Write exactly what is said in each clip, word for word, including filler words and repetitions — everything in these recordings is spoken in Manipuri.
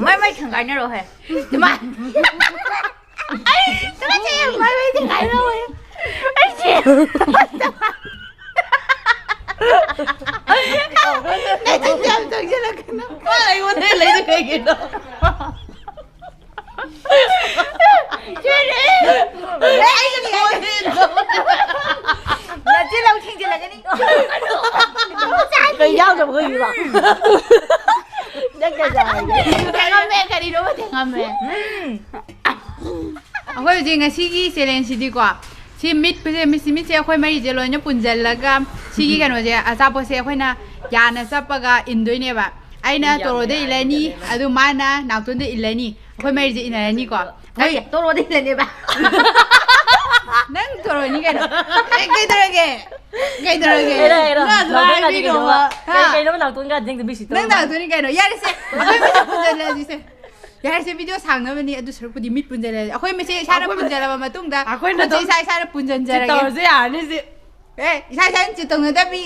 ꯃꯥꯏ ꯃꯥꯏ ꯊꯪꯒꯥꯏꯅꯔꯣ ꯍꯦ꯫ ꯃꯥ-, ꯑꯩ ꯇꯨꯀꯠꯆꯩ, ꯃꯥꯏ ꯃꯥꯏ ꯊꯪꯒꯥꯏꯅꯔꯣ ꯍꯦ꯫ ꯑꯩ ꯁꯤ-, ꯅꯆꯤꯟ ꯌꯥꯝ ꯆꯪꯁꯤꯜꯂꯛꯀꯅꯨ꯫ ꯃꯥ ꯑꯩꯉꯣꯟꯗ ꯂꯩꯁꯦ ꯀꯩꯒꯤꯅꯣ? ꯅꯆꯤꯟ ꯑꯃꯨꯛ ꯊꯤꯡꯖꯤꯜꯂꯛꯀꯅꯤ꯫ ꯀꯩ ꯌꯥꯎꯗꯕ ꯑꯩꯈꯣꯏꯒꯤꯕꯣ? ꯅꯪ ꯀꯩ ꯆꯥꯔꯒꯦ? ꯊꯦꯡꯉꯝꯃꯦ, ꯀꯔꯤꯅꯣꯃ ꯊꯦꯡꯉꯝꯃꯦ꯫ ꯑꯩꯈꯣꯏ ꯍꯧꯖꯤꯛ ꯉꯁꯤꯒꯤ ꯆꯦꯂꯦꯟꯖꯁꯤꯗꯤꯀꯣ, ꯁꯤ ꯃꯤꯠꯄꯁꯦ, ꯃꯤꯠꯁꯤ, ꯃꯤꯠꯁꯦ ꯑꯩꯈꯣꯏ ꯃꯔꯤꯁꯦ ꯂꯣꯏꯅ ꯄꯨꯟꯁꯤꯜꯂꯒ ꯁꯤꯒꯤ ꯀꯩꯅꯣꯁꯦ, ꯑꯆꯥꯄꯣꯠꯁꯦ ꯑꯩꯈꯣꯏꯅ ꯌꯥꯅ ꯆꯞꯄꯒ ꯏꯟꯗꯣꯏꯅꯦꯕ꯫ ꯑꯩꯅ ꯌꯥꯝ ꯇꯣꯔꯣꯗ ꯌꯥꯏ, ꯏꯜꯂꯅꯤ, ꯌꯥꯝ ꯌꯥꯏ꯫ ꯑꯗꯨ ꯃꯥꯅ ꯅꯥꯎꯇꯣꯟꯗ ꯏꯜꯂꯅꯤ꯫ ꯑꯩꯈꯣꯏ ꯃꯔꯤꯁꯦ ꯏꯟꯅꯔꯅꯤꯀꯣ꯫ ꯅꯠꯇꯦ, ꯇꯣꯔꯣꯗ ꯏꯜꯂꯅꯦꯕ꯫ ꯅꯪ ꯇꯣꯔꯣꯅꯤ ꯀꯩꯅꯣ? ꯑꯦ, ꯀꯩꯗꯧꯔꯒꯦ? ꯀꯩꯗꯧꯔꯒꯦ? ꯍꯦꯔꯥ, ꯍꯦꯔꯥ꯫ ꯉꯥꯁꯨ ꯅꯥꯎꯇꯣꯟꯒꯗꯤ ꯍꯥꯏꯕꯤꯔꯣ꯫ ꯀꯩꯅꯣꯕ? ꯍꯥ? ꯀꯩ, ꯀꯩꯅꯣꯕ ꯅꯥꯎꯇꯣꯟꯒ ꯖꯤꯡꯗ ꯃꯤꯁꯤ ꯅꯪ ꯇꯣꯔꯣ? ꯅꯥꯎꯇꯣꯟꯅꯤ ꯀꯩꯅꯣ? ꯌꯥꯔꯦꯁꯦ꯫ ꯑꯩꯈꯣꯏ ꯃꯁꯦꯟ ꯄꯨꯟꯖꯜꯂꯁꯤꯁꯦ꯫ ꯌꯥꯔꯦꯁꯦ, ꯚꯤꯗꯤꯑꯣ ꯁꯥꯡꯅꯕꯅꯤ꯫ ꯑꯗꯨ ꯁꯔꯨꯛꯄꯨꯗꯤ ꯃꯤꯠ ꯄꯨꯟꯖꯜꯂꯁꯤ꯫ ꯑꯩꯈꯣꯏ ꯃꯁꯦꯟ ꯏꯁꯥꯅ ꯑꯩꯈꯣꯏ ꯃ-, ꯄꯨꯟꯖꯜꯂꯕ ꯃꯇꯨꯡꯗ ꯑꯩꯈꯣꯏꯅ ꯈꯨꯠꯁꯦ ꯑꯗꯨꯝ ꯏꯁꯥ ꯏꯁꯥꯅ ꯆꯤꯠ ꯄꯨꯟꯖꯟꯖꯔꯒꯦ꯫ ꯇꯧꯔꯁꯨ ꯌꯥꯔꯅꯤ ꯁꯤ꯫ ꯑꯦ, ꯏꯁꯥ ꯏꯁꯥꯅ ꯆꯤꯠ ꯇꯧꯅꯗꯕꯤ꯫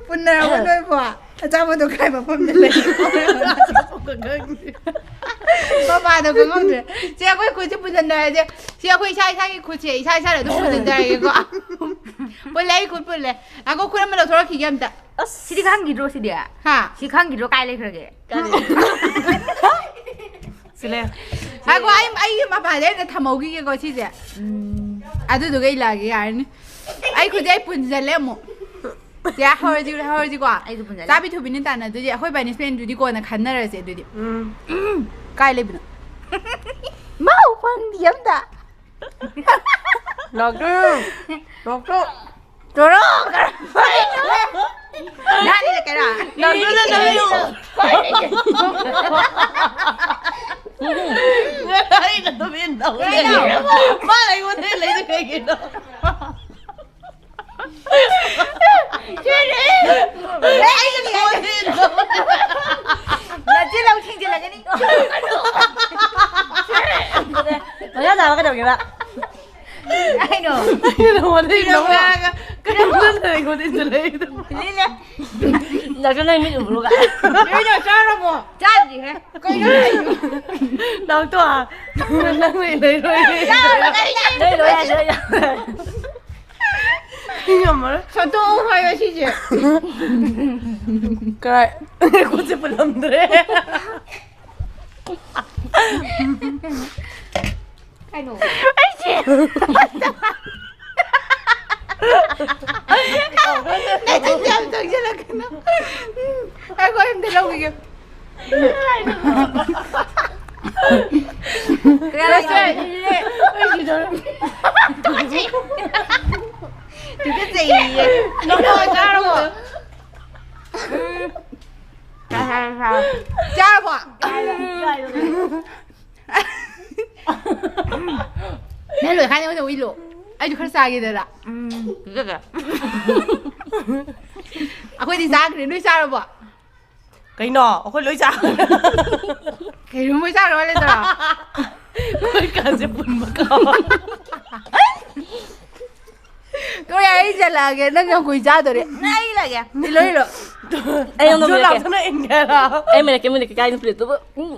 ꯄꯨꯟꯅꯔꯕ ꯅꯣꯏꯕꯣ? ꯑꯆꯥꯄꯣꯠꯇꯣ ꯀꯥꯏ ꯃꯐꯝꯗ ꯂꯩ? ꯑꯆꯥꯄꯣꯠꯀ ꯈꯪꯗꯦ꯫ ꯃꯄꯥꯗꯣ ꯈꯪꯍꯧꯗ꯭ꯔꯦ꯫ ꯁꯤ ꯑꯩꯈꯣꯏ ꯈꯨꯠꯁꯦ ꯄꯨꯟꯁꯤꯟꯅꯔꯁꯦ꯫ ꯁꯤ ꯑꯩꯈꯣꯏ ꯏꯁꯥ ꯏꯁꯥꯒꯤ ꯈꯨꯠꯁꯦ ꯏꯁꯥ ꯏꯁꯥꯅ ꯑꯗꯨꯝ ꯄꯨꯟꯁꯤꯟꯖꯔꯒꯦꯀꯣ꯫ ꯄꯨꯜꯂꯦ, ꯑꯩ ꯈꯨꯠ ꯄꯨꯜꯂꯦ꯫ ꯉꯥꯏꯈꯣ, ꯈꯨꯠ ꯑꯃ ꯂꯧꯊꯣꯔꯛꯈꯤꯒꯦ ꯑꯝꯇ꯫ ꯑꯁ꯫ ꯁꯤꯗꯤ ꯈꯪꯈꯤꯗ꯭ꯔꯣ ꯁꯤꯗꯤ? ꯍꯥ? ꯁꯤ ꯈꯪꯈꯤꯗ꯭ꯔꯣ? ꯀꯥꯏ ꯂꯩꯈ꯭ꯔꯒꯦ? ꯀꯥꯏ ꯂꯩ? ꯁꯤ ꯂꯩ꯫ ꯉꯥꯏꯈꯣ, ꯑꯩ, ꯑꯩꯒꯤ ꯃꯄꯥꯗ ꯑꯩꯅ ꯊꯝꯍꯧꯈꯤꯒꯦꯀꯣ ꯁꯤꯁꯦ꯫ ꯎꯝ꯫ ꯑꯗꯨꯗꯨꯒ ꯏꯜꯂꯛꯑꯒꯦ, ꯌꯥꯔꯅꯤ꯫ ꯑꯩ ꯈꯨꯠꯁꯦ ꯑꯩ ꯄꯨꯟꯁꯤꯜꯂꯦ ꯑꯃꯨꯛ꯫ ꯁꯦ, ꯍꯧꯔꯁꯤ, ꯍꯧꯔꯁꯤꯀꯣ꯫ ꯑꯩꯁꯨ ꯄꯨꯟꯁꯤꯜꯂꯦ꯫ ꯆꯥꯕꯤ ꯊꯨꯕꯤꯅ ꯇꯥꯟꯅꯗꯣꯏꯗꯤ ꯑꯩꯈꯣꯏ ꯕꯥꯅꯤ ꯁ꯭ꯄꯦꯟꯗꯨꯗꯤ ꯀꯣꯟꯅ ꯈꯟꯅꯔꯁꯦ ꯑꯗꯨꯗꯤ꯫ ꯎꯝ꯫ ꯀꯥꯏ ꯂꯩꯕꯅꯣ? ꯃꯥꯎ ꯐꯪꯗꯤ ꯑꯝꯇ꯫ ꯂꯥꯛꯇꯣꯏꯅꯣ? ꯂꯥꯛꯇꯣ-, ꯇꯣꯔꯣ, ꯀꯔꯝꯕ-, ꯅꯍꯥꯟꯅꯤꯅ ꯀꯩꯅꯣ? ꯂꯥꯛꯇꯣꯏꯅꯣ ꯅꯪ? ꯑꯩꯅ ꯑꯗꯨꯝ ꯏꯟ ꯇꯧ ꯂꯩꯔꯦ꯫ ꯀꯩꯅꯣ? ꯃꯥꯅ ꯑꯩꯉꯣꯟꯗ ꯂꯩꯁꯦ ꯀꯩꯒꯤꯅꯣ? ꯅꯆꯤꯟ ꯑꯃꯨꯛ ꯊꯤꯡꯖꯤꯜꯂꯛꯀꯅꯤ꯫ ꯄꯪꯆꯥ ꯆꯥꯕ ꯀꯩꯗꯧꯒꯦꯕ? ꯑꯩ ꯑꯩꯅ ꯅꯉꯣꯟꯗ ꯏꯜꯂꯨꯔꯒ ꯀꯔꯤꯝꯇ ꯑꯩꯉꯣꯟꯗ ꯏꯟꯁꯤꯜꯂꯛꯏꯗꯣ꯫ ꯂꯤꯂꯦ꯫ ꯅꯪꯁꯨ ꯅꯪ ꯃꯤꯠ ꯎꯕ꯭ꯔꯣ ꯀꯥꯏ? ꯅꯣꯏꯅ ꯆꯥꯔꯕꯣ? ꯆꯥꯗ꯭ꯔꯤꯍꯦ꯫ ꯀꯩꯅꯣ ꯍꯥꯏꯁꯤꯕꯣ? ꯅꯪ ꯇꯣ, ꯅꯪ ꯂꯩꯔꯣꯏ꯫ ꯆꯥꯔꯕ ꯀꯔꯤꯅꯣ? ꯂꯩꯔꯣꯏ ꯍꯥꯏꯁꯦ ꯑꯩꯅ꯫ ꯑꯩ ꯉꯝꯃꯔꯣꯏ꯫ ꯁꯠꯇꯣꯛꯑꯣ ꯍꯥꯏꯌꯣ ꯁꯤꯁꯦ꯫ ꯀꯥꯏ? ꯈꯨꯠꯁꯦ ꯄꯨꯜꯂꯝꯗ꯭ꯔꯦ꯫ ꯀꯩꯅꯣ? ꯑꯩꯁꯦ꯫ ꯅꯆꯤꯟ ꯌꯥꯝ ꯆꯪꯁꯤꯜꯂꯛꯀꯅꯨ꯫ ꯉꯥꯏꯈꯣ, ꯑꯩ ꯑꯝꯇ ꯂꯧꯈꯤꯒꯦ꯫ ꯀꯩꯅꯣ? ꯇꯨꯀꯠꯆꯩꯌꯦ꯫ ꯅꯪ ꯆꯥꯔꯕꯣ? ꯆꯥꯔꯕꯣ? ꯅꯪ ꯂꯣꯏ ꯈꯥꯏꯅ ꯑꯣꯏꯅ ꯎꯏꯂꯣ꯫ ꯑꯩꯁꯨ ꯈꯔ ꯆꯥꯒꯦꯗꯅ꯫ ꯎꯝ, ꯄꯤꯖꯒꯦ꯫ ꯑꯩꯈꯣꯏꯗꯤ ꯆꯥꯈ꯭ꯔꯦ, ꯅꯣꯏ ꯆꯥꯔꯕꯣ? ꯀꯩꯅꯣ? ꯑꯩꯈꯣꯏ ꯂꯣꯏ ꯆꯥꯈ꯭ꯔꯦ꯫ ꯀꯩꯅꯣ ꯃꯣꯏ ꯆꯥꯈ꯭ꯔ ꯃꯥꯜꯂꯦ ꯇꯧꯔꯣ? ꯑꯩꯈꯣꯏ ꯀꯥꯁꯦ ꯄꯨꯟꯕ ꯀꯥꯎ꯫ ꯇꯣ ꯌꯥꯔꯦ, ꯑꯩ ꯆꯠꯂꯛꯑꯒꯦ꯫ ꯅꯪ ꯌꯥꯝ ꯀꯨꯏ ꯆꯥꯗꯣꯔꯦ꯫ ꯑꯩ ꯂꯥꯛꯑꯒꯦ꯫ ꯏꯜꯂꯣ, ꯏꯜꯂꯣ꯫ ꯑꯩ ꯑꯃꯨꯛ ꯖꯨ ꯃꯦꯠꯂꯛꯀꯦ꯫ ꯂꯥꯎꯗꯅ ꯏꯟꯒꯦꯔꯥ? ꯑꯩ ꯃꯦꯠꯂꯛꯀꯦ, ꯃꯦꯠꯂꯛꯀꯦ꯫ ꯀꯥꯏꯗꯅꯣ ꯄ꯭ꯂꯦꯠꯇꯨꯕꯨ? ꯎꯝ꯫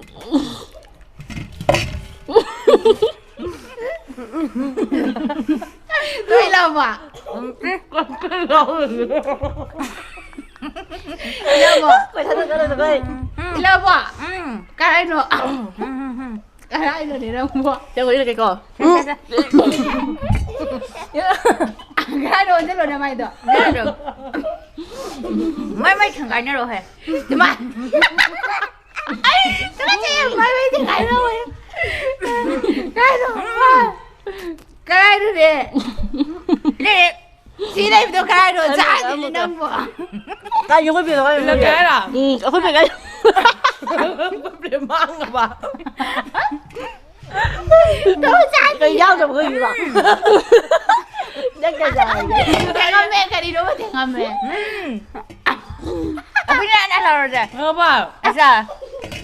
ꯅꯣꯏ ꯏꯜꯂꯕꯣ? ꯏꯜꯂꯕꯣ? ꯄꯩꯁꯥ ꯊꯥꯗꯔꯣ, ꯅꯈꯣꯏ꯫ ꯏꯜꯂꯕꯣ? ꯎꯝ꯫ ꯀꯥꯏ ꯍꯥꯏꯅꯣ? ꯎꯝ, ꯎꯝ, ꯎꯝ꯫ ꯀꯗꯥꯏꯗꯅꯣꯅꯦ ꯅꯪꯕꯣ? ꯌꯦꯡꯉꯣ, ꯏꯜꯂꯒꯦꯀꯣ꯫ ꯁꯦ, ꯁꯦ, ꯁꯦ꯫ ꯀꯗꯥꯏꯗ ꯑꯣꯟꯁꯤꯜꯂꯣ ꯅꯃꯥꯏꯗꯣ? ꯌꯥꯗ꯭ꯔꯣ? ꯃꯥꯏ, ꯃꯥꯏ ꯊꯪꯒꯥꯏꯅꯔꯣ ꯍꯦ꯫ ꯏꯃꯥ! ꯑꯩ ꯇꯨꯀꯠꯆꯩꯌꯦ, ꯃꯥꯏ, ꯃꯥꯏ ꯊꯪꯒꯥꯏꯅꯔꯣ ꯍꯦ꯫ ꯀꯥꯏꯗꯅꯣ? ꯀꯗꯥꯏꯗꯅꯦ? ꯂꯩꯔꯦ꯫ ꯁꯤ ꯂꯩꯕꯗꯣ ꯀꯗꯥꯏꯅꯣ? ꯆꯥꯗꯣꯏꯅꯦ ꯅꯪꯕꯣ꯫ ꯀꯥꯏ, ꯑꯩꯈꯣꯏ ꯕꯦꯒ ꯂꯧꯔ ꯏꯜꯂꯛꯀꯦ ꯍꯥꯏꯔꯣ? ꯎꯝ, ꯑꯩꯈꯣꯏ ꯕꯦꯒ꯫ ꯄ꯭ꯔꯣꯕ꯭ꯂꯦꯝ ꯃꯥꯡꯉꯕ꯫ ꯇꯧ ꯆꯥꯗ꯭ꯔꯤ꯫ ꯀꯩ ꯌꯥꯎꯗꯕ ꯑꯩꯈꯣꯏꯒꯤꯕꯣ? ꯅꯪ ꯀꯩ ꯆꯥꯔꯒꯦ? ꯊꯦꯡꯉꯝꯃꯦ, ꯀꯔꯤꯅꯣꯃ ꯊꯦꯡꯉꯝꯃꯦ꯫ ꯎꯝ꯫ ꯑꯩꯈꯣꯏꯅ ꯍꯥꯟꯅ ꯂꯧꯔꯁꯦ꯫ ꯈꯪꯉꯕ? ꯑꯆꯥ꯫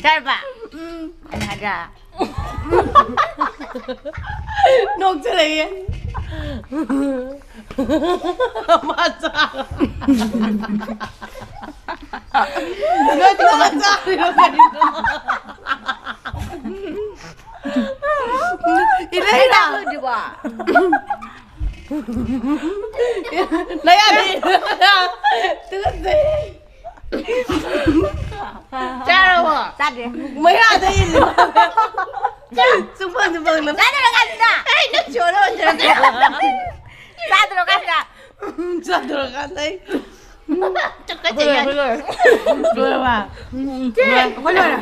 ꯆꯥꯔꯕ? ꯎꯝ꯫ ꯑꯗ꯫ ꯅꯣꯛꯆꯔꯛꯑꯦ꯫ ꯃꯥ ꯆꯥ-, ꯅꯣꯏꯗꯤ ꯀꯃꯥꯏꯅ ꯆꯥꯔꯤꯅꯣ ꯀꯔꯤꯅꯣ? ꯏꯂꯩꯅ꯫ ꯅꯌꯥꯗꯤ꯫ ꯇꯨꯀꯠꯆꯩ꯫ ꯆꯥꯔꯕꯣ? ꯆꯥꯗ꯭ꯔꯤ꯫ ꯃꯌꯥꯗ ꯏꯜꯂꯤ꯫ ꯆꯨꯝꯐꯝ ꯆꯨꯝꯐꯝ ꯂꯝ-, ꯆꯥꯗ꯭ꯔꯀꯥꯟꯁꯤꯗ꯫ ꯑꯩ ꯅꯪ ꯆꯣꯔꯣ ꯆꯣꯔꯣ꯫ ꯆꯥꯗ꯭ꯔꯀꯥꯟꯁꯤꯗ꯫ ꯆꯥꯗ꯭ꯔꯀꯥꯟꯗ ꯑꯩ꯫ ꯇꯨꯀꯠꯆꯩ꯫ ꯑꯩꯈꯣꯏ ꯂꯣꯏꯔꯦ꯫ ꯂꯣꯏꯔꯕ? ꯆꯦ꯫ ꯑꯩꯈꯣꯏ ꯂꯣꯏꯔꯦ꯫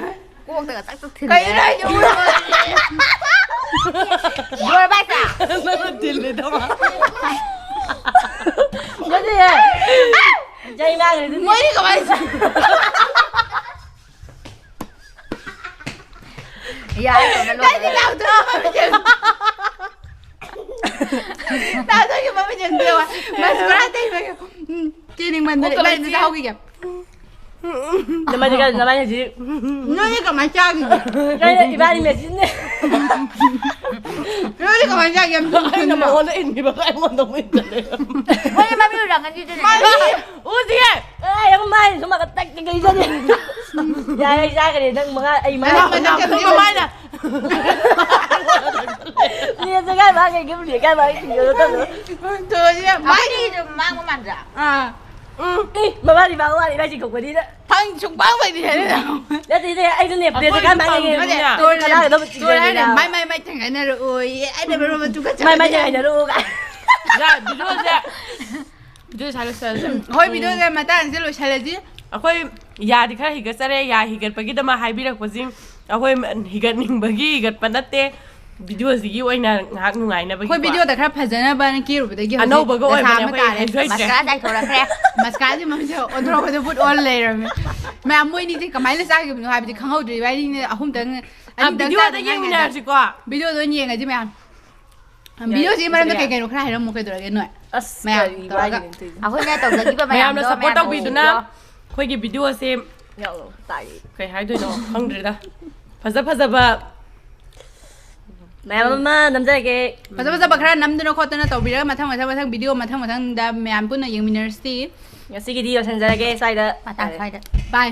ꯀꯣꯛꯇꯒ ꯆꯥꯛ ꯆꯥꯛ ꯊꯤꯜꯂꯦ꯫ ꯀꯩꯅꯣ ꯍꯥꯏꯁꯦ? ꯂꯣꯏꯔꯕ ꯍꯥꯏꯁꯦ? ꯅꯪꯅ ꯊꯤꯜꯂꯤꯗꯣ꯫ ꯅꯠꯇꯦꯍꯦ꯫ ꯆꯩ ꯃꯥꯡꯈ꯭ꯔꯦ ꯑꯗꯨꯗꯤ꯫ ꯃꯣꯏꯗꯤ ꯀꯃꯥꯏꯅ ꯆꯥ-, ꯌꯥꯔꯦ, ꯀꯣꯟꯅ ꯂꯣꯏꯔꯦ꯫ ꯀꯥꯏꯗ ꯂꯥꯎꯗꯣꯏꯅꯣ? ꯂꯥꯎꯗꯣꯏꯒꯤ ꯃꯃꯤꯠ ꯌꯦꯡꯕꯤꯌꯣ꯫ ꯃꯁꯀꯔꯥ ꯇꯩꯕꯒꯤ꯫ ꯎꯝ, ꯀꯦꯅꯤꯡꯃꯟꯗꯅ ꯀꯣꯛꯀ ꯏꯕꯥꯅꯤꯗ ꯂꯩꯇꯦ꯫ ꯆꯥꯍꯧꯈꯤꯒꯦ꯫ ꯅꯃꯥꯏꯗꯤ ꯀꯥꯏ, ꯅꯃꯥꯏ ꯍꯧꯖꯤꯛ꯫ ꯅꯣꯏꯗꯤ ꯀꯃꯥꯏ ꯆꯥꯈꯤꯒꯦ? ꯀꯥꯏꯗ ꯏꯕꯥꯅꯤ ꯃꯦꯆꯤꯟꯅꯦ꯫ ꯅꯣꯏꯗꯤ ꯀꯃꯥꯏ ꯆꯥꯒꯦ? ꯑꯝꯇ ꯑꯩꯅ ꯈꯪꯗꯅ꯫ ꯃꯉꯣꯟꯗ ꯏꯟꯈꯤꯕ ꯑꯩꯉꯣꯟꯗ ꯑꯃꯨꯛ ꯏꯟꯖꯜꯂꯦ꯫ ꯃꯣꯏꯗꯤ ꯃꯃꯤꯠ ꯎꯔꯝꯒꯅꯤ ꯑꯗꯨꯅꯅꯦ꯫ ꯃꯃꯤꯠ ꯎꯗꯤꯌꯦ꯫ ꯑꯦ, ꯌꯥꯝ ꯃꯥꯏ ꯁꯨꯝ ꯃꯥꯒ ꯇꯛ ꯇꯛ ꯇꯛ ꯏꯟꯖꯜꯂꯦ꯫ ꯌꯥꯔꯦ, ꯑꯩ ꯆꯥꯈ꯭ꯔꯦ꯫ ꯅꯪ ꯃꯉꯥ, ꯑꯩ ꯃꯉꯥ ꯅꯪ ꯐꯪꯉꯦ꯫ ꯃꯃꯥꯏꯅ꯫ ꯅꯦꯠꯁꯦ ꯀꯥꯏ ꯃꯥꯡꯈ꯭ꯔꯒꯦ? ꯌꯦꯡꯉꯨꯅꯦ, ꯀꯥꯏ ꯃꯥꯡꯈ꯭ꯔꯒꯦ? ꯇꯣꯏꯁꯦ ꯃꯥꯏ-, ꯑꯩꯈꯣꯏꯅꯤꯒꯤꯁꯨ ꯃꯥꯡꯕ ꯃꯥꯟꯗ꯭ꯔꯥ? ꯑꯥ꯫ ꯎꯝ꯫ ꯑꯦ, ꯃꯃꯥꯗꯤ ꯃꯥꯡꯕ ꯃꯥꯜꯂꯦ, ꯏꯕꯥꯏꯁꯤ ꯀꯧꯕꯅꯤꯅ꯫ ꯐꯪ-, ꯁꯨꯡꯐꯪ ꯐꯪꯗꯦ ꯍꯥꯏꯔꯦ꯫ ꯅꯠꯇꯦ, ꯅꯠꯇꯦ, ꯑꯩꯁꯨꯅꯦ, ꯄ꯭ꯂꯦꯠꯇ ꯀꯥꯏ ꯃꯥꯡꯉꯦ? ꯑꯩꯈꯣꯏꯁꯨ ꯐꯪꯗꯦ꯫ ꯅꯠꯇꯦ, ꯇꯣꯏ ꯀꯅꯥꯒ ꯅꯣꯕ ꯇꯣꯏ ꯍꯥꯏꯔꯦ, ꯆꯤꯡꯅꯔꯤꯅꯣ? ꯃꯥꯏ, ꯃꯥꯏ, ꯃꯥꯏ ꯊꯦꯡꯒꯥꯏꯅꯔꯛꯑꯣꯏꯌꯦ꯫ ꯑꯩꯅ ꯃꯔꯣꯟ ꯑꯃ ꯇꯨꯀꯠꯆꯕꯅꯦ꯫ ꯃꯥꯏ, ꯃꯥꯏ ꯊꯦꯡꯒꯥꯏꯅꯔꯛꯑꯣ ꯀꯥꯏ꯫ ꯌꯥ, ꯚꯤꯗꯤꯑꯣꯁꯦ, ꯚꯤꯗꯤꯑꯣ ꯁꯥ ꯂꯣꯏꯁꯜꯂꯁꯦ꯫ ꯎꯝ, ꯍꯣꯏ, ꯚꯤꯗꯤꯑꯣꯁꯦ ꯃꯇꯥꯡꯁꯦ ꯂꯣꯏꯁꯜꯂꯁꯤ꯫ ꯑꯩꯈꯣꯏ ꯌꯥꯗꯤ ꯈꯔ ꯍꯤꯒꯠꯆꯔꯦ, ꯌꯥ ꯍꯤꯒꯠꯄꯒꯤꯗꯃꯛ ꯍꯥꯏꯕꯤꯔꯛꯄꯁꯤꯡ ꯑꯩꯈꯣꯏ ꯍꯤꯒꯠꯅꯤꯡꯕꯒꯤ ꯍꯤꯒꯠꯄ ꯅꯠꯇꯦ, ꯚꯤꯗꯤꯑꯣꯁꯤꯒꯤ ꯑꯣꯏꯅ ꯉꯥꯏꯍꯥꯛ ꯅꯨꯡꯉꯥꯏꯅꯕꯒꯤꯀꯣ꯫ ꯑꯩꯈꯣꯏ ꯚꯤꯗꯤꯑꯣꯗ ꯈꯔ ꯐꯖꯅꯕꯅ ꯀꯦꯔꯨꯕꯗꯒꯤ ꯍꯧꯖꯤꯛ ꯑꯅꯧꯕꯒ ꯗꯁꯥ ꯑꯣꯏꯕꯅꯦ, ꯑꯃ ꯑꯩꯈꯣꯏ ꯇꯥꯔꯦ꯫ ꯍꯩꯖꯣꯏꯗ꯭ꯔꯦ꯫ ꯃꯁꯀꯔꯥ ꯆꯥꯏꯊꯣꯔꯛꯈ꯭ꯔꯦ꯫ ꯃꯁꯀꯔꯥꯁꯦ ꯃꯃꯤꯠꯁꯦ ꯑꯣꯟꯊꯣꯔꯛꯄꯗ ꯕꯨꯠ ꯑꯣꯜ ꯂꯩꯔꯝꯃꯦ꯫ ꯃꯌꯥꯝ ꯃꯣꯏꯅꯤꯁꯦ ꯀꯃꯥꯏꯅ ꯆꯥꯈꯤꯕꯅꯣ ꯍꯥꯏꯕꯗꯤ ꯈꯪꯍꯧꯗ꯭ꯔꯦ꯫ ꯏꯕꯥꯅꯤꯅ ꯑꯍꯨꯝꯗꯪ, ꯑ, ꯑꯅꯤꯗꯪ ꯚꯤꯗꯤꯑꯣꯗ ꯆꯥꯗ ꯉꯥꯏꯔꯤꯉꯩꯗ꯫ ꯌꯦꯡꯃꯤꯟꯅꯔꯁꯤꯀꯣ꯫ ꯚꯤꯗꯤꯑꯣꯗꯣ ꯑꯣꯏꯅ ꯌꯦꯡꯉꯁꯤ ꯃꯌꯥꯝ꯫ ꯌꯥꯏ, ꯚꯤꯗꯤꯑꯣꯁꯤꯒꯤ ꯃꯔꯝꯗ ꯌꯥꯏ꯫ ꯀꯩ ꯀꯩꯅꯣ ꯈꯔ ꯍꯥꯏꯔꯝꯃꯨ ꯀꯩꯗꯧꯔꯒꯦ ꯅꯣꯏ? ꯑꯁ, ꯃꯌꯥꯝ ꯀꯔꯤ ꯇꯧꯔꯒ꯫ ꯋꯥꯔꯤꯅꯣ ꯇꯧꯔꯤꯁꯦ? ꯑꯩꯈꯣꯏꯅ ꯇꯧꯖꯈꯤꯕ ꯃꯌꯥꯝꯅ ꯃꯌꯥꯝꯗꯣ support ꯃꯌꯥꯝꯗꯣ ꯇꯧꯕꯤꯗꯨꯅ ꯌꯦꯡꯕꯤꯌꯣ꯫ ꯑꯩꯈꯣꯏꯒꯤ ꯚꯤꯗꯤꯑꯣꯁꯦ ꯌꯥꯎꯔꯣ, ꯇꯥꯒꯦ꯫ ꯀꯩ ꯍꯥꯏꯗꯣꯏꯅꯣ ꯈꯪꯗ꯭ꯔꯦꯗ꯫ ꯐꯖ ꯐꯖꯕ ꯃꯌꯥꯝ ꯑꯃ ꯅꯝꯖꯔꯒꯦ. ꯐꯖ ꯐꯖꯕ ꯈꯔ ꯅꯝꯗꯅ ꯈꯣꯠꯇꯅ ꯇꯧꯕꯤꯔꯒ ꯃꯊꯪ ꯃꯊꯪ ꯃꯊꯪ ꯚꯤꯗꯤꯑꯣ ꯃꯊꯪ ꯃꯊꯪꯗ ꯃꯌꯥꯝ ꯄꯨꯟꯅ ꯌꯦꯡꯃꯤꯟꯅꯔꯁꯤ. ꯉꯁꯤꯒꯤꯗꯤ ꯂꯣꯏꯁꯤꯟꯖꯔꯒꯦ ꯁ꯭ꯋꯥꯏꯗ. ꯄꯇꯥ ꯁ꯭ꯋꯥꯏꯗ. ꯕꯥꯏ.